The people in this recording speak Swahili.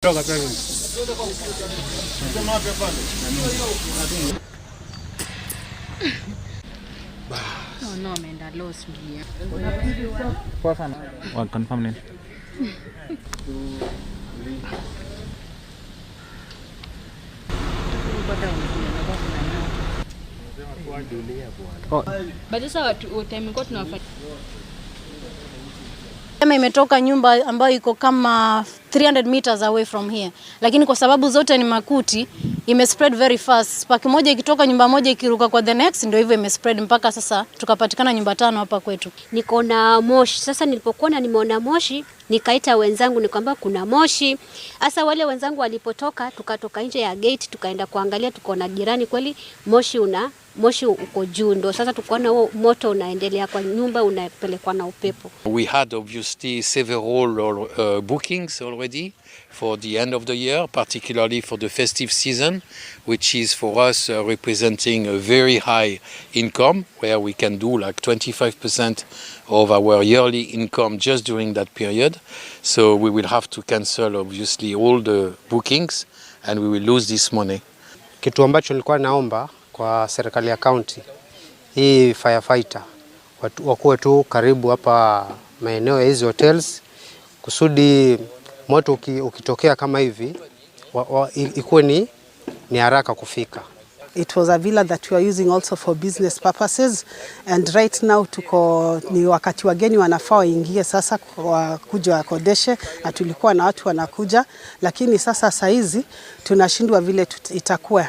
Toka toka. Oh no, ameenda lost ndugu. Poa sana. Wa confirm nini? Oh. But sasa watu time ilikuwa tunawafanya Sema imetoka nyumba ambayo iko kama 300 meters away from here, lakini kwa sababu zote ni makuti ime spread very fast. Spark moja ikitoka nyumba moja ikiruka kwa the next, ndio hivyo ime spread mpaka sasa tukapatikana nyumba tano hapa kwetu. Niko na moshi sasa. Nilipokuwa nimeona moshi, nikaita wenzangu nikwambia kuna moshi. Sasa wale wenzangu walipotoka, tukatoka nje ya gate tukaenda kuangalia, tukaona jirani kweli moshi uko juu, ndo sasa tukaona huo moto unaendelea kwa nyumba unapelekwa na upepo. We had obviously several bookings already for the end of the year, particularly for the festive season, which is for us representing a very high income, where we can do like 25% of our yearly income just during that period. So we will have to cancel obviously all the bookings and we will lose this money. Kitu ambacho nilikuwa naomba kwa serikali ya county, hii firefighter wakuwe tu karibu hapa maeneo ya hizi hotels kusudi moto ukitokea kama hivi ikuwe ni haraka kufika. It was a villa that we are using also for business purposes, and right now tuko ni wakati wageni wanafaa waingie sasa kwa kuja wakodeshe, na tulikuwa na watu wanakuja, lakini sasa saizi tunashindwa vile itakuwa.